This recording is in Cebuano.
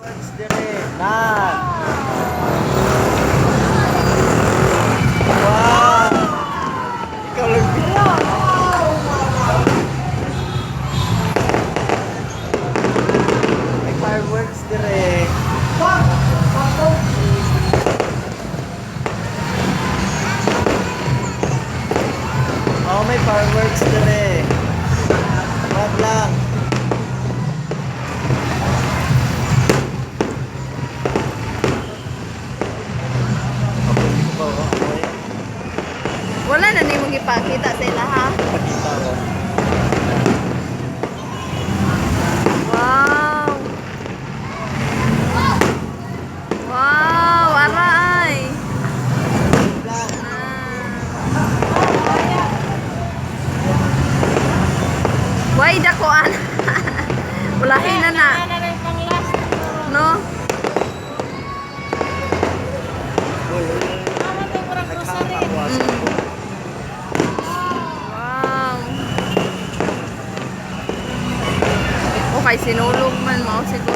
Fireworks dire. Na. Wow. Ikaw lang. May fireworks dire. Oh, may fireworks dire. Wag lang. Okay, hindi ko pa okay. Wala na nimong ipakita sa ila ha. Pakita ko. Wow. Wow, aray. Lang. Ah. Why dakuan? Ulahin na na. No? Uy, uy, uy. Nagkakawa sa Wow. Okay, sinulog man mo siguro.